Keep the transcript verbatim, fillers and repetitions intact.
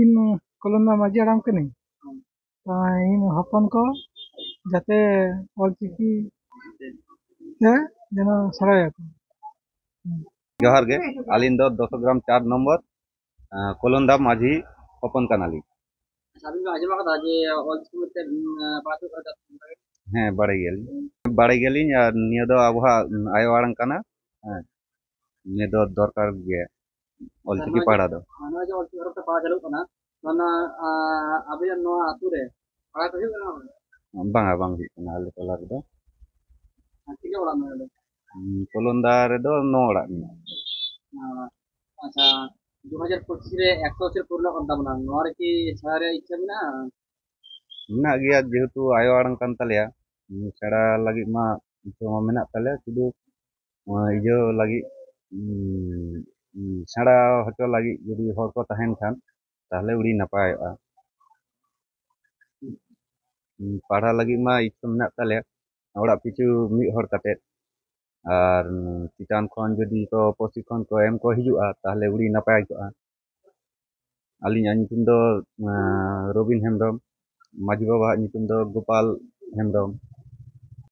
ᱤᱧ ᱠᱚᱞᱚᱱᱫᱟ ᱢᱟᱹᱡᱷᱤ ᱦᱟᱲᱟᱢ ᱠᱟᱹᱱᱟᱹᱧ᱾ ᱛᱚ ᱤᱧ ᱦᱚᱯᱚᱱ ᱠᱚ ᱡᱟᱛᱮ ᱚᱞᱪᱤᱠᱤ ᱛᱮ ᱡᱮᱱᱚ ᱥᱮᱬᱟᱭᱟᱠᱚ᱾ ᱡᱚᱦᱟᱨ ᱜᱮ᱾ ᱟᱹᱞᱤᱧ ᱫᱚ ᱫᱚᱥ ᱜᱨᱟᱢ ᱪᱟᱨ ᱱᱚᱢᱵᱚᱨ, ᱟᱸ, ᱠᱚᱞᱚᱱᱫᱟ ᱢᱟᱹᱡᱷᱤ ᱦᱚᱯᱚᱱ ᱠᱟᱱᱟᱞᱤᱧ᱾ ᱟᱪᱪᱷᱟ, ᱟᱹᱵᱤᱱ ᱵᱤᱱ ᱟᱸᱡᱚᱢ ᱟᱠᱟᱫᱟ ᱡᱮ ᱚᱞᱪᱤᱠᱤ ᱢᱤᱫᱴᱮᱱ, ᱩᱸ, ᱯᱟᱲᱦᱟᱣ ᱦᱩᱭᱩᱜ ᱠᱟᱱᱟ ᱪᱟᱹᱛ ᱵᱚᱸᱜᱟ ᱨᱮ? ᱦᱮᱸ, ᱵᱟᱲᱟᱭ ᱜᱮᱭᱟᱞᱤᱧ, ᱵᱟᱲᱟᱭ ᱜᱮᱭᱟᱞᱤᱧ᱾ ᱟᱨ ᱱᱤᱭᱟᱹ ᱫᱚ ᱟᱵᱚᱣᱟᱜ ᱟᱭᱳ ᱟᱲᱟᱝ ᱠᱟᱱᱟ᱾ ᱦᱮᱸ, ᱱᱤᱭᱟᱹ ᱫᱚ ᱫᱚᱨᱠᱟᱨ ᱜᱮ, ᱚᱞᱪᱤᱠᱤ ᱯᱟᱲᱦᱟᱣ ᱫᱚ᱾ ᱱᱚᱜᱼᱚᱭ ᱡᱮ ᱚᱞᱪᱤᱠᱤ ᱦᱚᱨᱚᱯ ᱛᱮ ᱯᱟᱲᱦᱟᱣ ᱪᱟᱹᱞᱩᱜ ᱠᱟᱱᱟ, ᱚᱱᱟ, ᱟᱸ, ᱟᱵᱤᱱᱟᱜ ᱱᱚᱣᱟ ᱟᱹᱛᱩ ᱨᱮ ᱯᱟᱲᱦᱟᱣ ᱠᱚ ᱦᱩᱭᱩᱜ ᱠᱟᱱᱟ? ᱵᱟᱝᱟ, ᱵᱟᱝ ᱦᱩᱭᱩᱜ ᱠᱟᱱᱟ ᱟᱞᱮ ᱴᱚᱞᱟ ᱨᱮᱫᱚ᱾ ᱟᱨ ᱛᱤᱱᱟᱹᱜ ᱚᱲᱟᱜ ᱢᱮᱱᱟᱜᱼᱟ? ᱩᱸ, ᱠᱚᱞᱚᱱᱫᱟ ᱨᱮᱫᱚ ᱱᱚ ᱚᱲᱟᱜ ᱢᱮᱱᱟᱜᱼᱟ᱾ ᱟᱸ, ᱟᱪᱪᱷᱟ, ᱫᱩ ᱦᱟᱡᱟᱨ ᱯᱚᱸᱪᱤᱥ ᱨᱮ ᱮᱠᱥᱚ ᱵᱚᱪᱷᱚᱨ ᱯᱩᱨᱱᱚ ᱠᱟᱱ ᱛᱟᱵᱚᱱᱟ, ᱱᱚᱣᱟ ᱨᱮ ᱠᱤ ᱥᱮᱬᱟ ᱨᱮᱭᱟᱜ ᱤᱪᱪᱷᱟ ᱢᱮᱱᱟᱜᱼᱟ? ᱢᱮᱱᱟᱜ ᱜᱮᱭᱟ, ᱡᱮᱦᱮᱛᱩ ᱟᱭᱳ ᱟᱲᱟᱝ ᱠᱟᱱ ᱛᱟᱞᱮᱭᱟ, ᱩᱸ, ᱥᱮᱬᱟ ᱞᱟᱹᱜᱤᱫ ᱢᱟ ᱤᱪᱪᱷᱟᱹ ᱢᱟ ᱢᱮᱱᱟᱜ ᱛᱟᱞᱮᱭᱟ, ᱥᱩᱫᱷᱩ, ᱩᱸ, ᱤᱭᱟᱹ ᱞᱟᱹᱜᱤᱫ, ᱩᱸ, ᱩᱸ, ᱥᱮᱬᱟ ᱦᱚᱪᱚ ᱞᱟᱹᱜᱤᱫ ᱡᱩᱫᱤ ᱦᱚᱲ ᱠᱚ ᱛᱟᱦᱮᱱ ᱠᱷᱟᱱ, ᱛᱟᱦᱞᱮ ᱟᱹᱰᱤ ᱱᱟᱯᱟᱭᱚᱜᱼᱟ᱾ ᱩᱸ, ᱯᱟᱲᱦᱟᱣ ᱞᱟᱹᱜᱤᱫ ᱢᱟ ᱤᱪᱪᱷᱟᱹ ᱢᱮᱱᱟᱜ ᱛᱟᱞᱮᱭᱟ, ᱚᱲᱟᱜ ᱯᱤᱪᱷᱩ ᱢᱤᱫ ᱦᱚᱲ ᱠᱟᱛᱮᱫ, ᱟᱨ, ᱩᱸ, ᱪᱮᱛᱟᱱ ᱠᱷᱚᱱ ᱡᱩᱫᱤ ᱠᱚ ᱯᱨᱚᱥᱤᱠᱠᱷᱚᱱ ᱠᱚ ᱮᱢ ᱠᱚ ᱦᱤᱡᱩᱜᱼᱟ, ᱛᱟᱦᱞᱮ ᱟᱹᱰᱤ ᱱᱟᱯᱟᱭ ᱠᱚᱜᱼᱟ᱾ ᱟᱹᱞᱤᱧᱟᱜ ᱧᱩᱛᱩᱢ ᱫᱚ, ᱟᱸ, ᱨᱚᱵᱤᱱ ᱦᱮᱢᱵᱨᱚᱢ, ᱢᱟᱹᱡᱷᱤ ᱵᱟᱵᱟᱣᱟᱜ ᱧᱩᱛᱩᱢ ᱫᱚ ᱜᱳᱯᱟᱞ ᱦᱮᱢᱵᱨᱚᱢ᱾